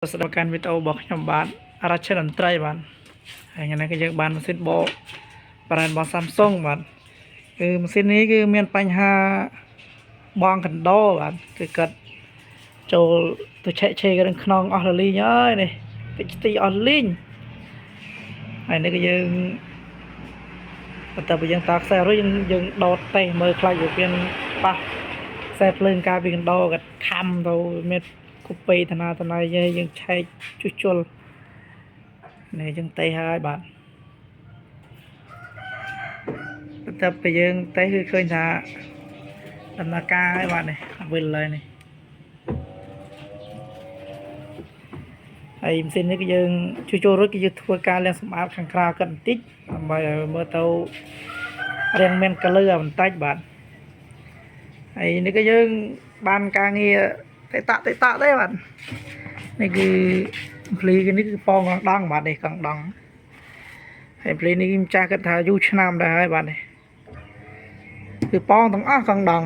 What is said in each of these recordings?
ស្ដាប់កាន់វីដេអូរបស់ខ្ញុំបាទរ៉ាឆិនតន្ត្រីបាទហើយថ្ងៃនេះគឺយើងបានម៉ាស៊ីនបក brand របស់ Samsung បាទគឺម៉ាស៊ីននេះគឺមានបញ្ហាបងកណ្ដោបាទគឺគាត់ចូលទៅឆែកឆេរក្នុងខ្នងអស់លលីងហើយនេះតិចទីអស់លីងហើយនេះគឺយើងបន្ទាប់ពីយើងតខ្សែរួចយើងយើងដោតតេស្តមើលខ្លាចវាមានប៉ះខ្សែភ្លើងការពីកណ្ដោគាត់ខំទៅមានគូពីធនាធន័យយើងឆែកជួសជុលនេះយើងតេស្តហើយបាទបន្ទាប់ពីយើងតេស្តគឺឃើញថាដំណើរការហើយបាទនេះវិលហើយនេះហើយម៉ាស៊ីននេះគឺយើងជួសជុលរួចគឺយើងធ្វើការលាងសម្អាតខាងក្រៅគាត់បន្តិចដើម្បីឲ្យមើលទៅរាងមាន color បន្តិចបាទហើយនេះគឺយើងបានការងារតិតតិតទេបាទនេះគឺភ្លីនេះគឺប៉ងកងដងបាទនេះកងដងហើយភ្លីនេះម្ចាស់គាត់ថាយូរឆ្នាំដែរហើយបាទនេះគឺប៉ងទាំងអស់កងដង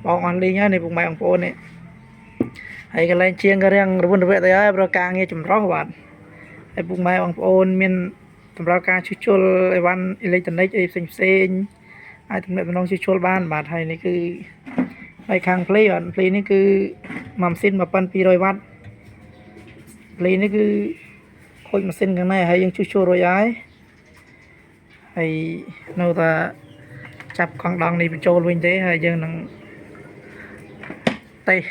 ប៉ងអស់លីងហើយនេះពុកម៉ែបងប្អូននេះហើយកន្លែងជាងក៏រៀងរវល់រវាក់ទៅហើយព្រោះការងារចម្រុះបាទហើយពុកម៉ែបងប្អូនមានតម្រូវការជួសជុលអីវ៉ាន់អេឡិចត្រូនិកអីផ្សេងផ្សេងអាចទំនាក់ទំនងជួសជុលបានបាទហើយនេះគឺហើយខាងភ្លីបាទភ្លីនេះគឺមួយម៉ាស៊ីន1200វ៉ាត់ភ្លីនេះគឺខូចម៉ាស៊ីនខាងនេះហើយយើងជួសជុលរួចហើយហើយនៅតែចាប់កង់ដងនេះបញ្ចូលវិញទេហើយយើងនឹងតេស្ត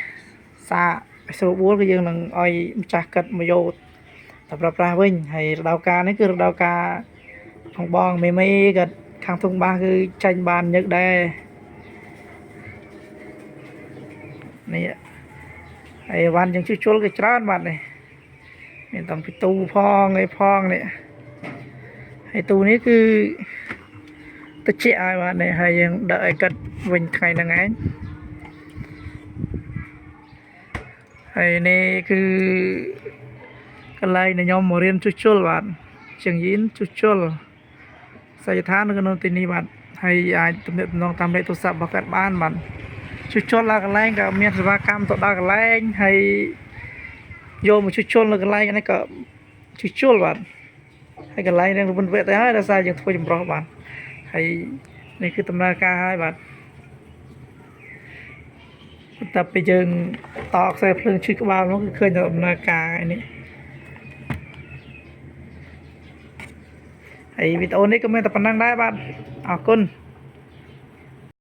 សាកឲ្យស្រួលបួលគឺយើងនឹងឲ្យម្ចាស់កាត់មកយកតែប្រើប្រាស់វិញហើយរដូវកាលនេះគឺរដូវកាលផងបងមេមេគាត់ខាងធុងបាសគឺចាញ់បានញឹកដែរនេះហើយអីវ៉ាន់យើងជួសជុលគឺច្រើនបាទនេះមានតាំងពីទូផងអីផងនេះហើយទូនេះគឺតិចហើយបាទនេះហើយយើងដឹកឲ្យកាត់វិញថ្ងៃហ្នឹងឯងហើយនេះគឺកន្លែងដែលខ្ញុំមករៀនជួសជុលបាទជាងយីនជួសជុលសាយដ្ឋាននៅក្នុងទីនេះបាទហើយអាចទំនាក់ទំនងតាមលេខទូរស័ព្ទរបស់គាត់បានបាទជួសជុលដល់កន្លែងក៏មានសេវាកម្មទៅដល់កន្លែងហើយយកមកជួសជុលនៅកន្លែងនេះក៏ជួសជុលបាទហើយកន្លែងនឹងរវិនវៈទៅហើយដោយសារយើងធ្វើចម្រោះបាទហើយនេះគឺដំណើរការហើយបាទបន្ទាប់ពីយើងតខ្សែភ្លើងឈឺក្បាលមកគឺឃើញដំណើរការហើយនេះហើយវីដេអូនេះក៏មានតែប៉ុណ្្នឹងដែរបាទអរគុណ។